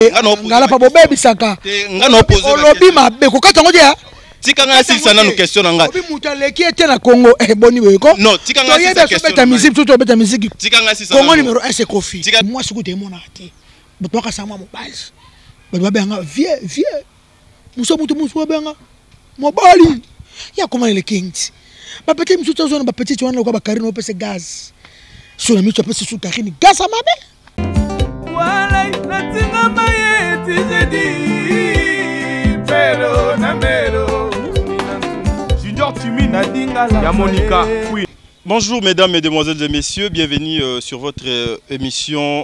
Ngalapa bobebisaka. Olobi mabe, kokata yango te. Tika ngai asilisa nanu question na ngai. Obi moto aleki ye te na Congo, eh, boni boye ko? Non, tika ngai asilisa question. Toyebi musique, tout obeta musique. Tika ngai asilisa. Congo numéro 1, c'est Koffi. Mwasi kutu emonaka te. Bato bakasa mwa mobali. Bato babengaka vieux, vieux. Moso moto mosusu babenga mobali. Ya koma le king. Ba petit mosusu tozona ba petit wana lokola ba Karine opesa gaz. So na miso apesi su Karine gaz ya mabe. Walai natingama ye tijedi pero na mero Junior Tumi na Dingala ya Monica oui. Bonjour mesdames, mesdemoiselles et messieurs, bienvenue sur votre émission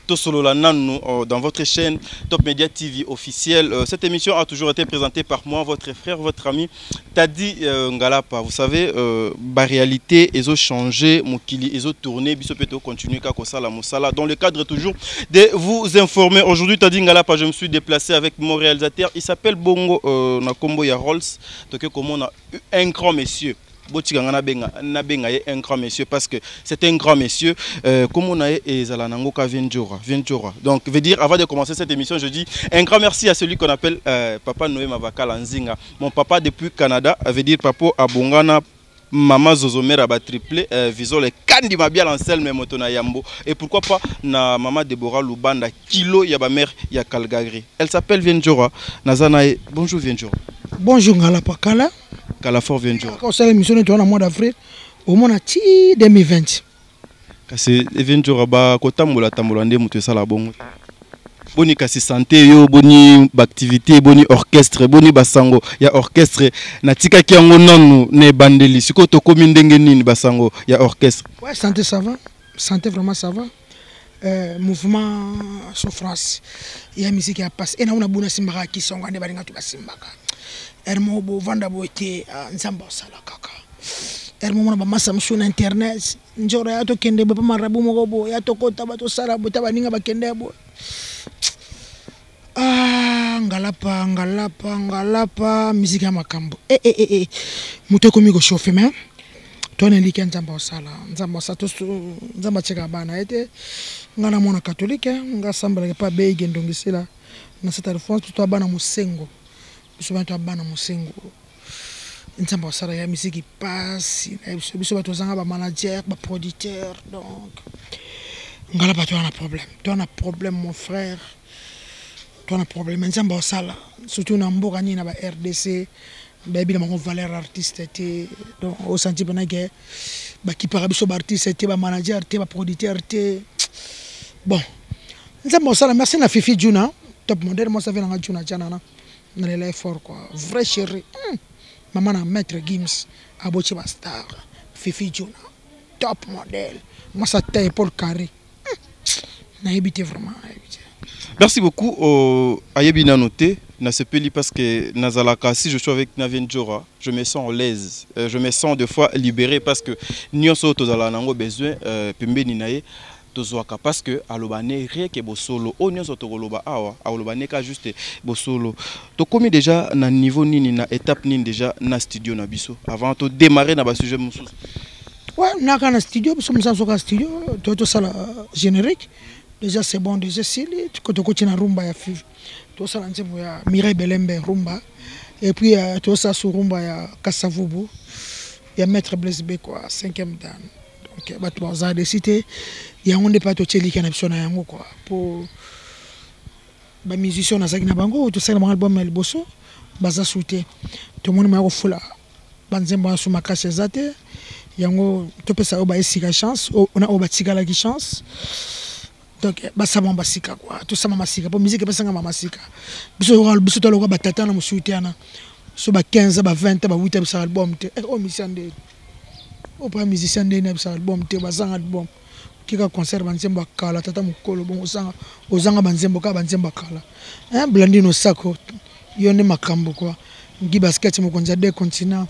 Tosolola Nanu dans votre chaîne Top Media TV officielle. Cette émission a toujours été présentée par moi, votre frère, votre ami Tadi Ngalapa. Vous savez, ba réalité ils ont changé, mokili ils ont tourné, biso peut continuer kako sala musala dans le cadre toujours de vous informer. Aujourd'hui Tadi Ngalapa, je me suis déplacé avec mon réalisateur, il s'appelle Bongo na kombo ya Rolls. Donc comme on a un grand monsieur. Botika nga nabenga ye un grand monsieur parce que c'est un grand monsieur. Comme on a ezala nango ka Venjora, Venjora. Donc veut dire avant de commencer cette émission, je dis un grand merci à celui qu'on appelle Papa Noé Mavakala Nzinga, mon papa depuis Canada, veut dire papa Abongana Mama Zozomera ba triplé visole Kandi Mabia Anselme Motona Yambo et pourquoi pas na Mama Deborah Lubanda kilo ya ba mère ya Calgary. Elle s'appelle Venjora. Nazana, bonjour Venjora. Bonjour Ngalapa Kala. Kala fort Venjora. Quand c'est l'émission de mois d'avril au mois de 2020. Kasi Venjora ba kotambola tambola nde mutu esala bongo. Boni kasi santé yo, boni ba activité, boni orchestre, boni basango ya orchestre natikaki yango nanu na ebandeli. Sikoyo tokomi ndenge nini basango ya orchestre? Ouais, santé ça va. Santé vraiment ça va. Mouvement souffrance. Il y a musique qui a passé. Et na ona buna simbaka ki songa nde balinga tu basimbaka. Hermo bo vanda bo ete nzamba osala kaka. Hermo mona ba masa musu na internet. Njora ya to kende bo pa marabu moko bo ya to kota ba to sala bo ta baninga ba kende bo. Ah, ngalapa, ngalapa, ngalapa, musique ya makambo. Eh, eh, eh, eh. Moto ekomi ko chauffer, mais toi na liki nzamba osala. Nzamba osala, to nzamba tcheka bana ete. Nga na mona catholique, nga sambela pa beige ndongisela. Na cette Alphonse, to bana musengo. Biso bana to bana musengo. Nzamba osala ya musique passe, na biso biso bato zanga ba manager, ba producteur, donc ngalapa toi na problème. Toi na problème mon frère. Toi na problème nzamba osala surtout na mboka ni na ba RDC bayebi na bango valeur artiste te. Donc au senti pena que ba ki para biso ba artiste te, ba manager te, ba producteur te. Bon nzamba osala, merci na Fifi Juna top modèle, moi ça vient na Juna Janana na lela effort quoi, vrai chéri. Maman na maître Gims abochi ba star Fifi Juna top modèle, moi ça taille Paul Carré. Na évité vraiment, na évité. Merci beaucoup. Ayebi na noté na sepeli parce que nazalaka, si je suis avec Navien Djora, je me sens à l'aise. Je me sens des fois libéré parce que nyonso tozala nango besoin pembeni na ye tozwaka parce que alobane rien que bosolo. O nyonso tokoloba awa, alobane ka juste bosolo. Tokomi déjà na niveau nini, na étape nini déjà na studio na biso avant to démarrer na ba sujet mosusu. Ouais, naka na studio, biso mosusu soka studio, to to sala générique. Déjà c'est bon, déjà sili, tu koto na rumba ya five. To sala nzembo ya Mireille Belembe rumba. Et puis to sala su rumba ya Kasavubu ya Maître Blaise B quoi, 5e dan. Donc ba to za de cité, ya ngonde pa to tchelika na biso na yango quoi. Po ba musicien na zaki na bango, to sala album ya liboso, baza souté. To moni ma ko fula ba nzembo ya suma makasi eza te. Yango to pesa oyo ba esika chance, ona oyo ba tikalaki chance. Donc ba sama basika quoi, to sama masika po musique pesa nga masika. Biso yoka biso to loka batata na musuite ana. So ba 15 ba 20 ba 8 bisa album te. Eh, oh musicien nde. O pa musicien nde na bisa album te, bazanga album. Kika concert ba nzembo kala tata mukolo bongo sanga ozanga ba nzembo ka ba nzembo kala. Hein, Blandino Sako yo nde makambo quoi. Guy Basket mokonzi ya deux continents.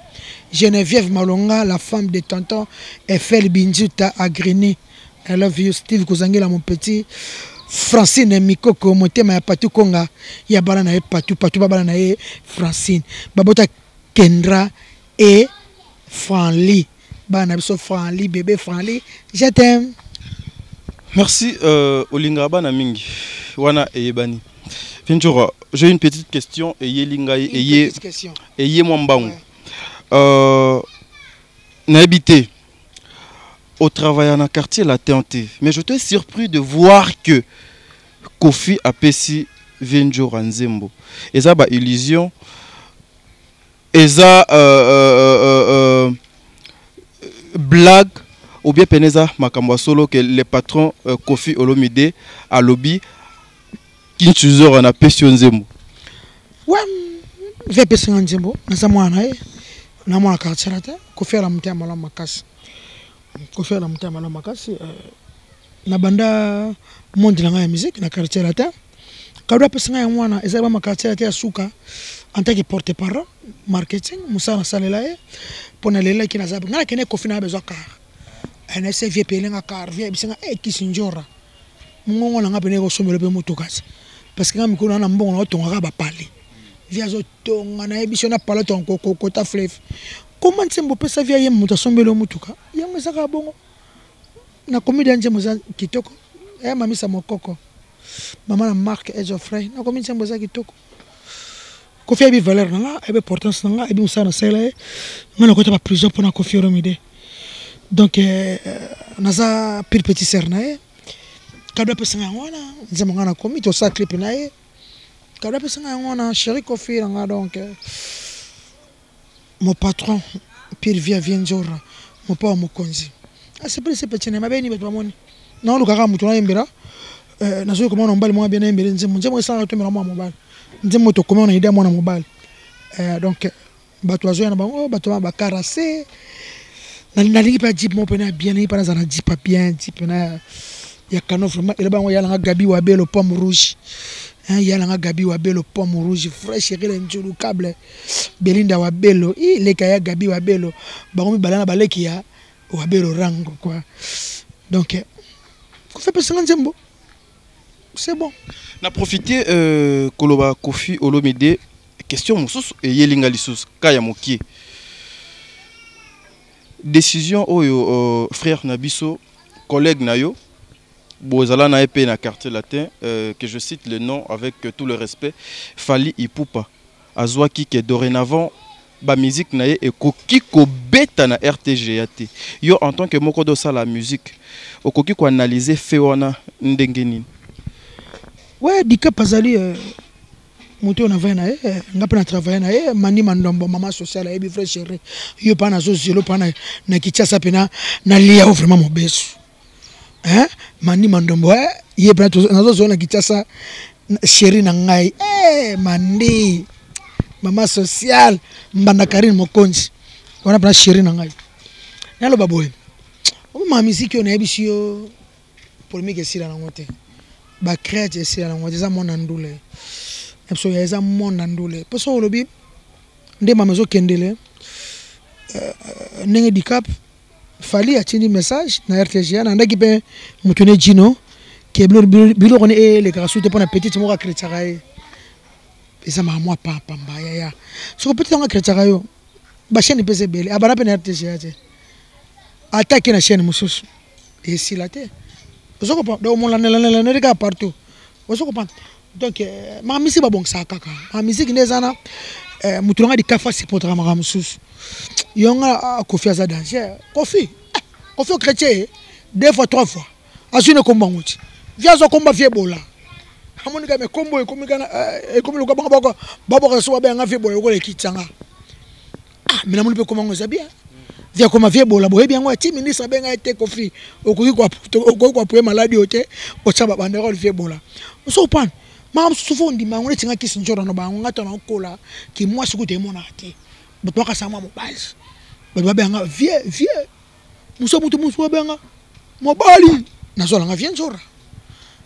Geneviève Malonga, la femme de tonton Eiffel Binjuta Agrini. I love you Steve Kozangela mon petit. Francine Mikoko motema ya Patou Konga ya bana na ye Patou, Patou ba bana na ye Francine. Babota Kendra et Franly. Bana biso Franly, bébé Franly, je t'aime. Merci olingaka bana mingi wana eyebani. Ventura, j'ai une petite question eyeli ngai eye eye mwa mbangu. Ouais. Nayebi te au travail na quartier latin te, mais je t'ai surpris de voir que Koffi apesi Ventura nzembo. Eza ba illusion, eza blague ou bien peneza makambo solo que le patron Koffi Olomide alobi Kinshuzora na pesi yo nzembo. Ouais, ve pesi nga nzembo, naza mwana na ye, na mwana quartier latin, Koffi ala mutema malamu makasi. Koffi ala mutema malamu makasi, na banda monde na nga ya musique na quartier latin. Kado apesi nga ya mwana, ezali ba ma quartier latin ya suka en tant que porte-parole marketing, musala na salela ye pona lela ki na zabe. Nga na kene Koffi na besoin car. NSC vie pele nga car, vie bisinga Kisinjora. Mungongo na nga pene ko sombelo pe motoka ti. Parce que nga mikolo na mbongo na tonga ka ba pale. Vie azo tonga na yebiso na pale tonga ko ko kota fleuve. Comment nsembo pesa vie ye moto asombelo motuka? Yango ezaka bongo. Na comédie ya nzembo eza kitoko. Mamisa mokoko. Mama na Marc et Geoffrey. Na comédie nzembo eza kitoko. Koffi ayebi valeur na nga, ayebi importance na nga, ayebi mosala na sala ye. Nga na kota ba prison pona Koffi Olomide. Donc naza pire petit sœur na ye. Kado apesa nga yango wana, nzembo nga na komi tosala clip na ye. Kado apesa nga yango wana, chéri Koffi na nga donc mon patron Pierre Via Vienzora, mon papa mokonzi. Asepeli se petit na mabeni bato bamoni. Na olukaka moto na yembela. Nazoki komona mobali moko bien na yembele nzembo. Nzembo esalaka to mela mwa mobali. Nzembo to komona idée mwana mobali. Donc bato bazoya na bango, bato ba bakarase. Nalingi pa jeep moko pena bien, nalingi pa naza na jeep ya bien, jeep na ya kano vraiment. Eloba yango yalanga Gabi Wabelo pomme rouge. Hein, yalanga Gabi Wabelo pomme rouge, fresh chérie nzulu câble. Belinda Wabelo, i leka ya Gabi Wabelo, bango mibale na baleki ya Wabelo rango quoi. Donc Koffi apesa nga nzembo. C'est bon. Na profiter koloba Koffi Olomide question mosusu eyelinga lisusu ka ya mokie. Décision oyo frère na biso collègue na yo bozala na epé na quartier latin que je cite le nom avec tout le respect Fally Ipupa azwaki ke dorénavant ba musique na ye ekoki kobeta na RTGA te. Yo en tant que moko do sala musique okoki ko analyser fait wana ndenge nini? Ouais, Dicap azali moto na vai na ye, nga pe na travailler na ye, Mani Mandombo, maman sociale ayebi vrai chéri. Yo pa na zo zelo pa na Kinshasa pe na lia o vraiment mobesu. Hein? Mani Mandombo, ye pe na zo zelo na Kinshasa chéri na ngai. Mandi maman sociale mbanda Karine Mokonzi. Wana pe na chéri na ngai. Naloba boye. O ma musique yo nayebisi yo polémique esila nango te. Ba crête esila nango te, eza mona ndule. Biso ya eza mona ndule. Poso olobi nde mama ezokendele, ndenge Dicap Fally atindi message na RTGA, na ndaki pe mutu ne Gino ke biloko ne elekaka surtout pona petite moko akretaka ye. Eza mama mwa papa mba ya ya. Soko petite ngo akretaka yo, ba chaîne pe ebele, abana pe na RTGA te. Attaquer na chaîne mosusu. Esila te. Ozo comprendre? Donc, mon lanela lanela kaka partout. Ozo comprendre? Donc, ma musique ba bongisa kaka. Ma musique nde ezana, mutu nanga dikafa supportera maka mosusu. Yonga, Koffi aza danger. Koffi, Koffi au chrétien, 2 fois, 3 fois. Azui ne komba nguti. Via zo komba vie bola. Amoni ka me kombo ekomi kana, ekomi loka bango bako, babo ka so ba benga vie bola lokola ekitanga. Mais namoni pe komba ngo eza bien. Via koma vie bola boye bien ngo ti ministre benga ete Koffi okoki ko okoki ko appuyer maladie ote ocha ba banderole vie bola. Oso pan. Ma souvent ndima ngo tinga kisi njoro no bango ngata na kola ki moi soki te mona te. Bato baka sama mobali. Bato ba benga vie vie. Muso mutu muso benga mobali. Nazola nga vie nzora.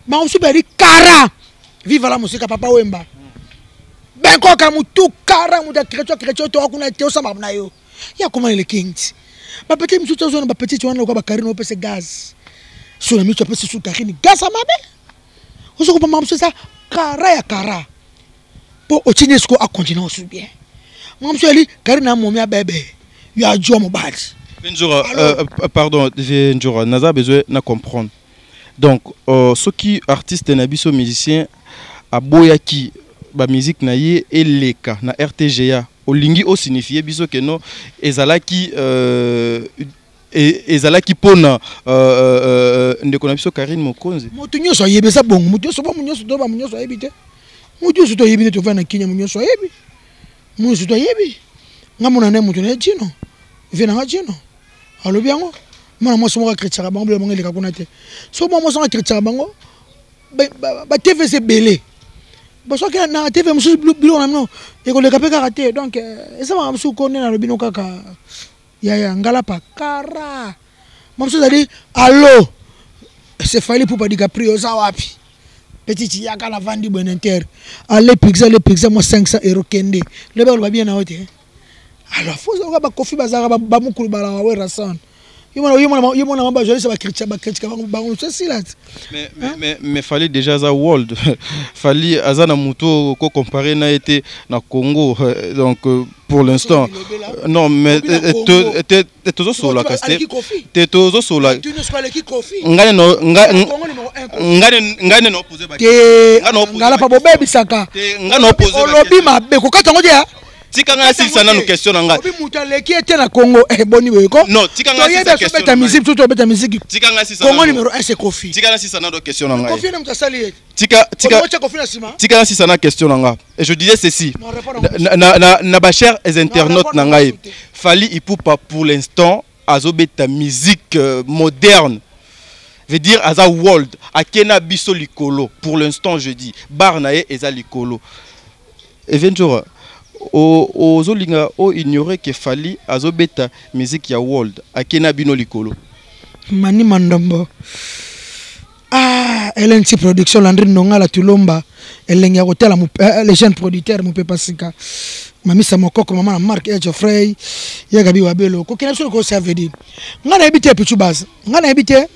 Ma musu beri kara. Viva la musique papa Wemba. Benkoka mutu kara mutu chrétien chrétien to akuna te osama na yo. Ya comment le king. Ba petit musu to zona ba petit wana ko ba karine opese gaz. Sur la mitu apese su karine gaz amabe. Ozo ko mama musu sa kara ya kara. Po otine sko a continuer aussi bien. Mama musu ali karine a momia bébé. Ya jo mobali. Venjora, pardon, Venjora, naza besoin na comprendre. Donc soki artiste na biso musicien aboyaki ba musique na ye eleka na RTGA, olingi osignifie biso ke non, ezalaki ezalaki mpona ndeko na biso Karine Mokonzi? Moto nyonso ayebi, eza bongo. Moto nyonso, bo nyonso to bamo nyonso ayebi te. Moto nyonso to ayebi nde tovanda na Kinya. Moto nyonso ayebi, moto nyonso to ayebi. Nga mona nde moto na ye Jino, vie nanga Jino alobi yango. Mwana mwasi moko akritiaka bango, bilo bango eleka kuna te. So mwana mwasi moko akritiaka bango, ba TV eza ebele, basoki na TV mosusu, biloko na bino ekoleka mpe kaka te. Donc eza makambo mosusu ko nde nalobi no kaka yaya Ngalapa kara mosusu ezali. Allo, c'est Fally Ipupa DiCaprio, oza wapi petit? Yaka, navandi boye na inter. Ale pixa, ale pixa mwa 500 euro, kende lobi aloba bien na yo te. Alors faut oka bakofi bazalaka bamokulu balaka Werrason. Yo mona bajournaliste bacritique bango, sesila te. Mais Fally déjà aza world. Fally aza na moto ko comparer na ye te na Congo. Donc pour l'instant non, mais tozosolola kasi te, tozosolola. Ngai nde naopose. Te, Ngalapa, bobebisaka. Olobi mabe, kokata yango te. Tika ngai asilisa nanu question na ngai. Obi moto aleki ye te na Congo, boni boye ko? Non, tika ngai. Toyebi azobeta musique, surtout obeta musique. Tika ngai silisa. Congo numéro 1, c'est Kofi. Tika ngai silisa nano question na ngai. Kofi nde moto asali ye. Tika, tika. Otia Kofi na nsima. Tika ngai silisa na question na ngai. Et je disais ceci na bachers internautes na ngai: Fally Ipupa pour l'instant azobeta musique moderne, veut dire aza world, akena biso likolo. Pour l'instant, je dis, bar na ye eza likolo. Eventura, ozolinga oignore ke Fally azobeta musique ya world, akena bino likolo. Mani Mandombo, ah, LNC Production, Landry Ndongala Tulomba, elenge ya kotala, les jeunes producteurs, mopepa sika, Mamisa Mokoko, mama na Mark e Geoffrey Yakabi Wabelo. Kokenda biso likolo, ça veut dire ngai nayebi te. Pichu Base, ngai nayebi te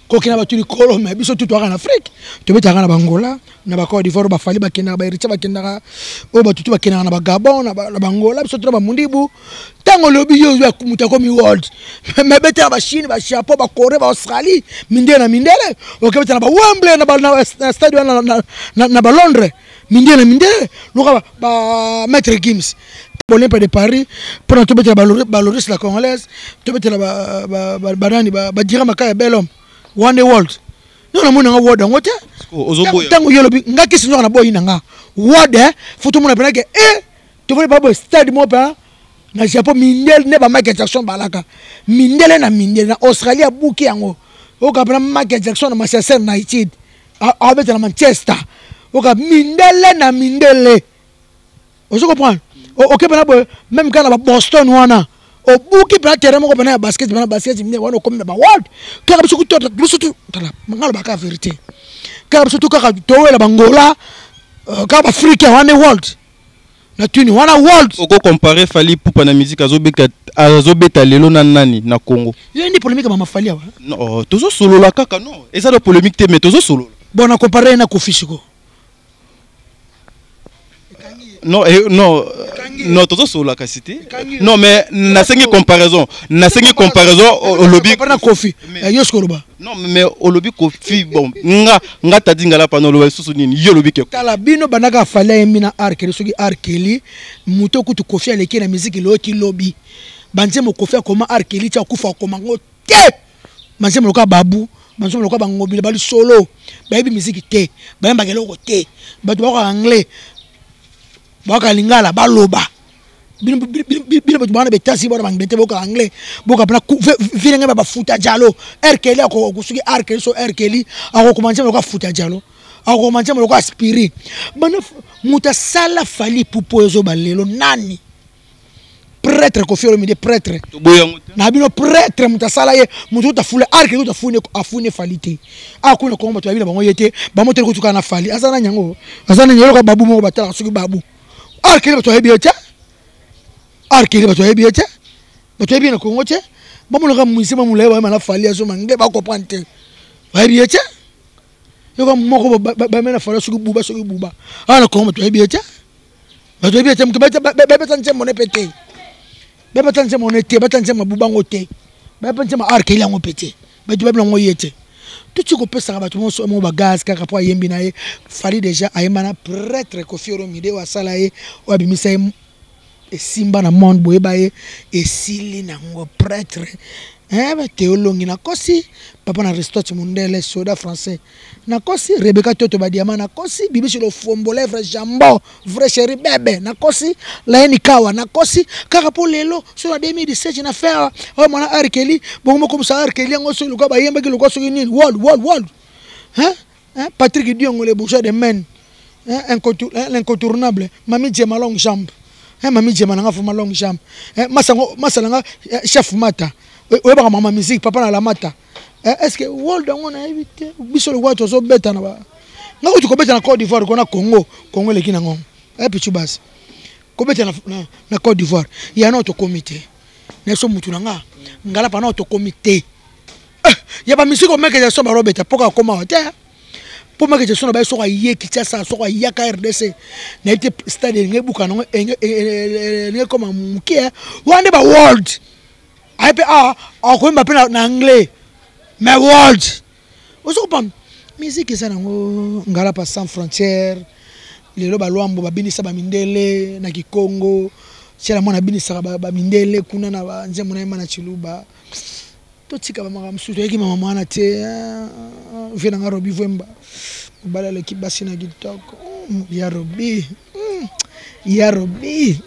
kokenda bato likolo. Me biso tu toyaka na Afrique, tobetaka na Bangola, na baCôte d'Ivoire. Bafally bakendaka, baHéritier bakendaka, oyo bato tu bakendaka na baGabon, na Bangola. Biso tuna bamundibu. Ntango olobi yo moto akomi world, me betaka baChine, baJapon, baCorée, baAustralie, mindele na mindele. Okebeta na baWembley, na stade wana na baLondres, mindele na mindele. Loka bamaître Gims, Olympe de Paris, mpona tobetela baloris la congolaise, tobetela banani, badira maka ya bel homme one world. No, namoni nanga world yango te. Ntango yo olobi nga kisi nzoka na boyi na nga world, faut tomona mpena ke e tovandi pa boye stade moko mpena na Japon, mindele nde baMichael Jackson balaka, mindele na mindele. Na Australie abuki yango. Oyoka mpena Michael Jackson na Manchester United, abeta na Manchester. Oyoka mindele na mindele, ozo comprendre? Oke mpena boye, même kaka na baBoston wana, obuki mpena terrain moko mpena ya basket, mpena basket minene wana, okomi na baworld. Kaka biso, biso tu tala, nga lobaka vérité, kaka biso tu kaka towela Bangola, kaka baAfricain wana world na tuni wana world. Okocompare Fally Ipupa na musique azobeta lelo na nani na Congo? Yo ndi polémique mama Fally awa. Non, tozosolola kaka. Non, eza na polémique te, mais tozosolola. Bon, na compare ye na Kofi siko. Non, non, non, tozosolola kasi te. Non, mais nasengi comparaison, nasengi comparaison. Olobi na Kofi, yo siko oloba. Non, mais olobi Kofi. Bon, nga tadi Ngala pana oloba lisusu nini? Yo olobi ke Tala, bino bandaka Fally ayembi na R. Kelly. Soki R. Kelly moto kutu Kofi aleki na musique loyoki lobi banzembo Kofi akoma, R. Kelly ti akufa akoma ngo te. Banzembo lokola babu, banzembo lokola bangobila, balisolo bayebi musique te, bayembaka eloko te. Bato bakoka anglais, bakoka lingala, baloba bino bato bana betasi bona bangbe te, boka anglais, boka mpena vilenge bafuta jalo. R. Kelly soki R. Kelly, so R. Kelly akokoma nzembo lokola futa jalo, akokoma nzembo lokola aspiri bana. Moto asala Fally Ipupa oyo ezoba lelo nani? Prêtre Kofi Olomide, prêtre na bino, prêtre moto asala ye, moto oyo tafula R. Kelly, kutu afuni Fally te. Akuna Kongo, bato bayebi na bango ye te. Bamoteli kutu kaka na Fally aza nani yango, aza nani? Eloko babu moko batalaka soki babu. R. Kelly, bato bayebi ye te. R. Kelly, bato bayebi ye te. Bato bayebi ye na Kongo te. Bamonaka musicien bamolaye, bayema na Fally azoma nge, bacomprendre te, bayebi ye te. Yoka moko bayema na Fally soki buba, soki buba awa na Kongo, bato bayebi ye te. Bato bayebi ye te. Moto bayebeta nzembo ne mpe te, bayebeta nzembo ne te, bata nzembo ya bubango te, bayeba nzembo R. Kelly yango mpe te. Bato bayebi yango ye te. Toti kopesaka bato nyonso mo bagaz kaka mpo ayembi na ye. Fally déjà ayemba na prêtre Koffi Olomide, oyo asala ye, oyo abimisa ye esimba na monde, boyeba ye esili nango prêtre. Théolongi nakosi, papa na Aristote Mundele, soda français nakosi, Rebecca Toto Badiama nakosi, Bibishi Lofombo lèvre jambon vrai chéri bebe nakosi, Laeni Kawa nakosi. Kaka mpo lelo so na 2017 na fin oyo mwana Arkeli bongo mokomisa Arkeli yango soki lokwa bayembaki lokwa soki nini wol wol wol, hein? Hein? Patrick Diongo, le bourgeois de Maine, hein? L'incontournable Mami Djema longue jambe, hein? Mami Djema nanga fuma longue jambe, hein? Masango masalanga chef Mata oyebaka mama musique papa na la Mata, hein? Est-ce que world yango nayebi te? Biso lokwa tozobeta na ba nga kutu kobeta na Côte d'Ivoire kona Congo, Congo eleki nango pichu basi kobeta na Côte d'Ivoire ya no tokomi te na biso mutu na nga ngala pa na tokomi te ya bamisiki omeke ya so barobeta mpoka akoma te mpo Michael Jackson abaye soko aye Kinshasa, soko ayaka RDC, nayebi te stade elingi ebuka nango, elingi ekoma moke wana nde ba world aye mpe awa akoyemba mpe na anglais, mais world ozokopamba musique eza nango ngalapa sans frontière. Lelo balwambo babinisa bamindele na kikongo, tiela mwana abinisaka bamindele kuna na banzembo na yema na chiluba. Totika bamakambo mosusu, toyeki mama mwana te. Vie nanga Robi Vwemba, mobali aleki basi na kitoko ya Robi, ya Robi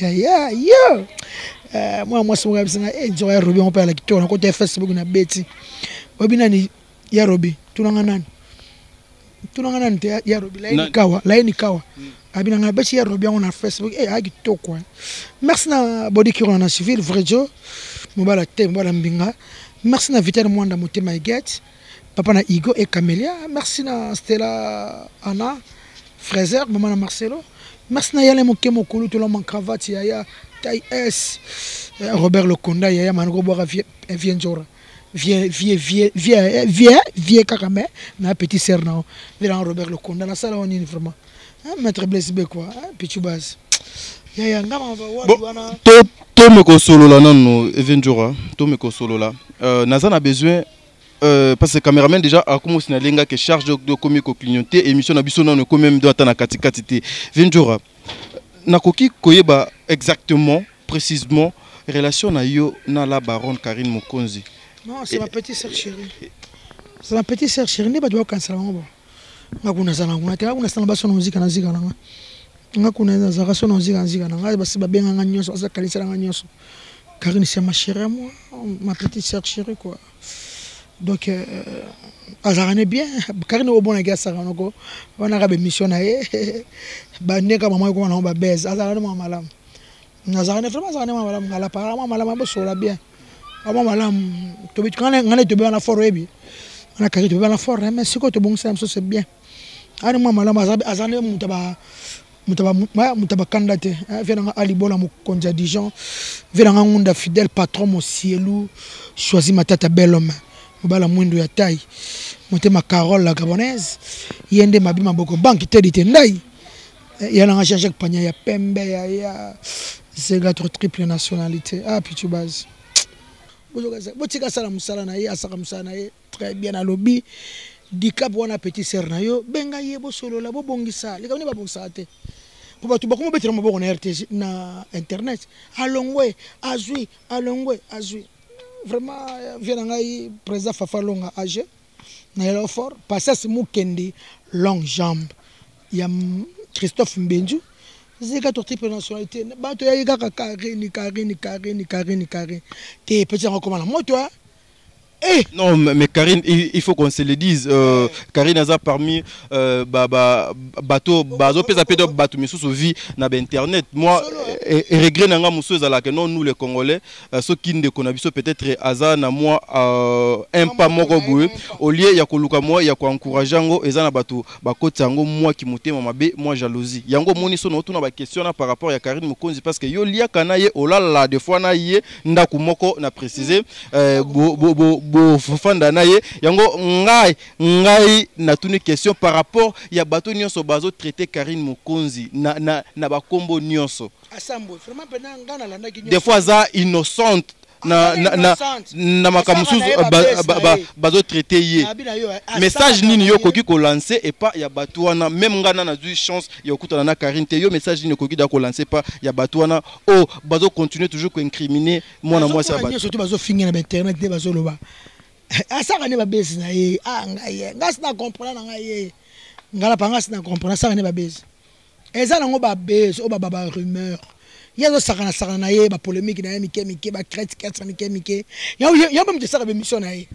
yaya yo. Mwana mwasi moko ayebisanga nzoka ya Robi yango mpe ala kitoko. Nakota ya Facebook na beti oyebi nani ya Robi, tunanga nani, tunanga nani te ya Robi Laeni Kawa, Laeni Kawa abi nanga beti ya Robi yango na Facebook, aya kitoko. Merci na Bodi Kiro na civil vrai jo mobala te mobala mbinga. Merci na Vital Mwanda motema eget papa na Igo et Camélia. Merci na Stella Anna Fraser, maman na Marcelo. Merci na Yale Moke Mokulu toloma cravate yaya taille S, Robert Lokonda yaya manoko boira vie nzora vie vie vie vie vie vie kaka mais na petit sœur na vela Robert Lokonda na sala nini vraiment, maître Blaise Bekwa, Pichu Base yaya ngama wana. Tome kosolola nano Evenjora, tome kosolola naza na besoin parce que caméraman déjà akomosi na lenga que charge de komi ko clignoter émission na biso nano quand même do ata na katikati te. Venjora, nakoki koyeba exactement précisément relation na yo na la baronne Karine Mokonzi? Non, c'est ma petite sœur chérie, c'est ma petite sœur chérie. Nde bato bakanisela bango bo nga kuna azala kuna te, nga kuna asala baso na mozika na zika na nga, nga kuna nazalaka so na ozika na zika na nga, basi babenganga nyonso, bazakanisela nga nyonso. Karine, c'est ma chérie à moi, ma petite sœur chérie quoi. Donc azalaka ne bien Karine obonaki asaka noko wanaka bémission na ye bandeka mama ekoma nango babese, azalaka ne mwa malamu, nazalaka ne vraiment azalaka ne mwa malamu ngalapa mwa malamu abosola bien mwa malamu nga ne tobe wana fort oyebi wana Karine tobe wana fort, mais sikoyo tobongisela biso, c'est bien ani mwa malamu aza ne moto moto bakanda te. Vie nanga Alibola mokonzi ya Dijon, vie nanga Ngunda fidèle patron Mosielu choisi Matata bel homme mobala mwindu ya tai motema Carole la Gabonaise ye nde mabi maboko banque tedi te ndai ya nanga Jean-Jacques Panya ya pembe ya zega triple nationalité. Ah pichu base botika asala mosala na ye, asaka mosala na ye très bien. Alobi dicap wana petit sœur na yo, benga ye bosolola bobongisa likambo nini babongisaka te po bato bakoma obetela maboko na RTG na internet alongwe azwi alongwe azwi vraiment. Vie na ngai président Fafa Longa ag na yelo fort Patience Mukendi longue jambe ya Christophe Mbenju zika to triple nationalité bato yayi kaka Karine Karine Karine Karine Karine te petit yango koma na moto. Eh. Non, mais Karine, il faut qu'on se le dise. Karine aza parmi bato bazo pesa pe bato misusu vie na ba internet. Moi et regret nanga musu ezala que non, nous les Congolais, ceux qui ndeko na biso peut-être aza na moi un pas moko boye au lieu ya koluka moi ya ko encourager ngo eza na bato bakoti yango moi ki motema mabe, moi jalousie. Yango moni so na otuna ba question na par rapport ya Karine Mokonzi parce que yo liaka na ye olala des fois na ye ndaku moko na préciser bo fanda na ye yango ngai natuni question par rapport ya bato nyonso bazo traiter Karine Mokonzi na bakombo nyonso. Asambwe vraiment pena ngai nalandaki nyonso. Des fois aza innocente. na, na, na, na makambo mosusu bazotraite ye. Message nini yo okoki kolancer epa ya bato wana? Même ngai na nazwi chance ya kokutana na Karine te. Yo, message nini okoki da kolancer epa ya bato wana oyo bazocontinue toujours koincriminer mwana mwasi ya bato? Nyonso to bazofinga na bainternet nde bazoloba asaka nde babesi na ye. A ngai ye, ngai sina comprendre na ngai ye, ngai napa ngai sina comprendre. Asaka nde babesi, eza nango babesi oyo baba barumeur. Ye azosakana sakana na ye, bapolémique na ye mike mike, bacrete quatre mike mike. Yango mpe moto esaka bémission na ye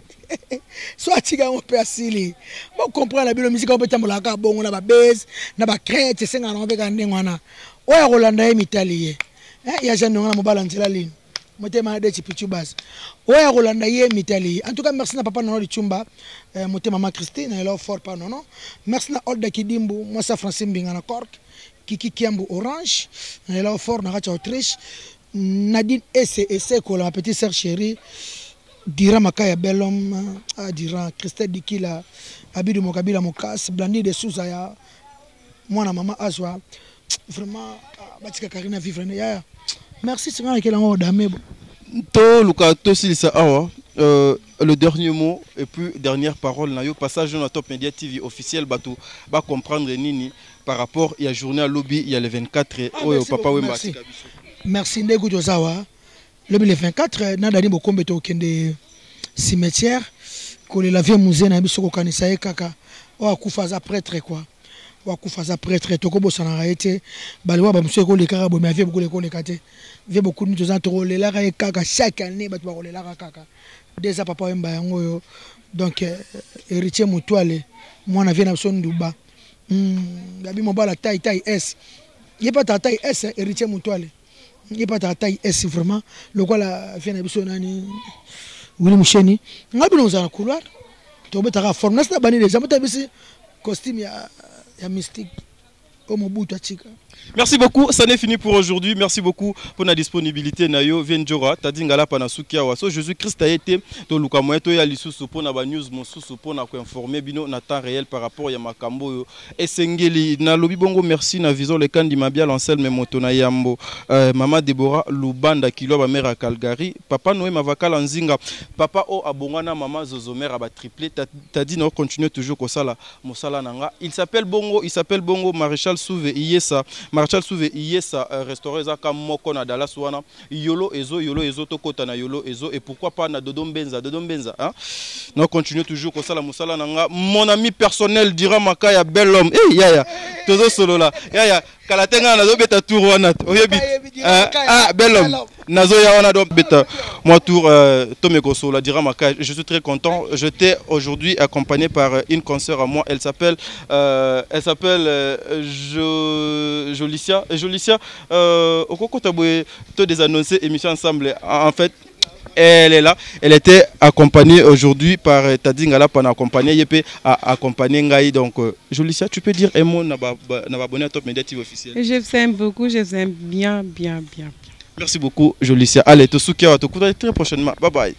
so atika yango mpe asili. Bocomprendre na bino, misika yango mpe etambolaka kaka bongo na babese na bacrete, esengaka nango mpe kaka ndenge wana. Oyo akolanda ye, mitali ye. Ya Jean Ndonga na mobala nzela lino motema na deti pichu base. Oyo akolanda ye, mitali ye. En tout cas, merci na papa Nono Lichumba, motema ma Christine elo fort pa Nono. Merci na Olda Kidimbu, mwasa Francine Mbinga na Cork, Kiki Kiambu Orange na elo fort na kati ya Autriche, Nadine Ese Esekola, ma petite sœur chérie, Dira Makaya, bel homme, ah, Dira Christelle Dikila, Abidu Mokabila Mokas, Blandine de Souza ya mwana mama azwa. Vraiment, batika Karine vivre ne yaya. Merci, singa nakela yango dame bo. Toluka tosilisa awa. Le dernier mot et puis dernière parole na yo, passage na Top Media TV officiel, bato ba comprendre nini par rapport ya journée ya lobi ya le 24? Ah, oyo merci papa beaucoup, Wemba merci. atika biso. Merci ndenge toza awa lobi le 24 na Dani Bokombe, tokende cimetière kolela vie musée na biso, kokanisa ye kaka oyo akufa aza prêtre quoi, oyo akufa aza prêtre. Tokobosanaka ye te. Baliwa bamosusu ekolekaka boye, mais vie bokulu ekoleka te. Vie bokulu toza tokolelaka ye kaka chaque année, bato bakolelaka kaka nde eza papa Wemba yango oyo. Donc héritier Mutwale, mwana vie na biso nduba, gabi mobala tai tai s, ye mpe ataka tai s. Héritier Mutwale, ye mpe ataka tai s. Vraiment, lokola vie na biso nani, Willi Musheni, ngai bino ozala na couloir, tobetaka forme nasi na bani déjà mota bisi costume ya mystique oyo Mobutu atika. Merci beaucoup, ça n'est fini pour aujourd'hui. Merci beaucoup pour la disponibilité nayo Venjora, Tadi Ngalapa na sukia wa. So Jésus Christ a été to luka moyen to ya lisusu pour na ba news mosusu pour na ko informer bino na temps réel par rapport ya makambo yo. Esengeli na lobi bongo merci na Vision le Kandi Mabia Anselme Moto na Yambo, Mama Deborah Lubanda Kilo ba mère à Calgary, Papa Noé Mavakala Nzinga, Papa O Abongana, Mama Zozo mère ba triplé. Tadi na continuer toujours kosala mosala nanga. Il s'appelle Bongo, il s'appelle Bongo Maréchal Souve Iyesa, Maréchal Souve Iyesa, restaurant ezaka moko na Dallas wana. Yolo ezo, yolo ezo, tokota na yolo ezo, et pourquoi pas na Dodo Mbenza, Dodo Mbenza, hein. Non, continue toujours kosala mosala nanga. Mon ami personnel Dira Makaya, bel homme. Eh yaya, tozo solo là. Yaya, kala tenga na zo beta tour wana. Oyebi. Ah, bel homme. Nazo ya wana donc beta moi tour, Tomeko Sola Dira Makaya. Je suis très content. J'étais aujourd'hui accompagné par une consoeur à moi, elle s'appelle Jo Jolicia, Jolicia okoko taboye to des annoncer émission ensemble. En fait, elle est là. Elle était accompagnée aujourd'hui par Tadi Ngala pour accompagner Yépé a accompagné Ngaï. Donc, Jolicia, tu peux dire un mot na ba abonné à Top Media TV officiel. Je vous aime beaucoup, je vous aime bien, bien, bien, bien. Merci beaucoup, Jolicia. Allez, Tosuki, à te très prochainement. Bye bye.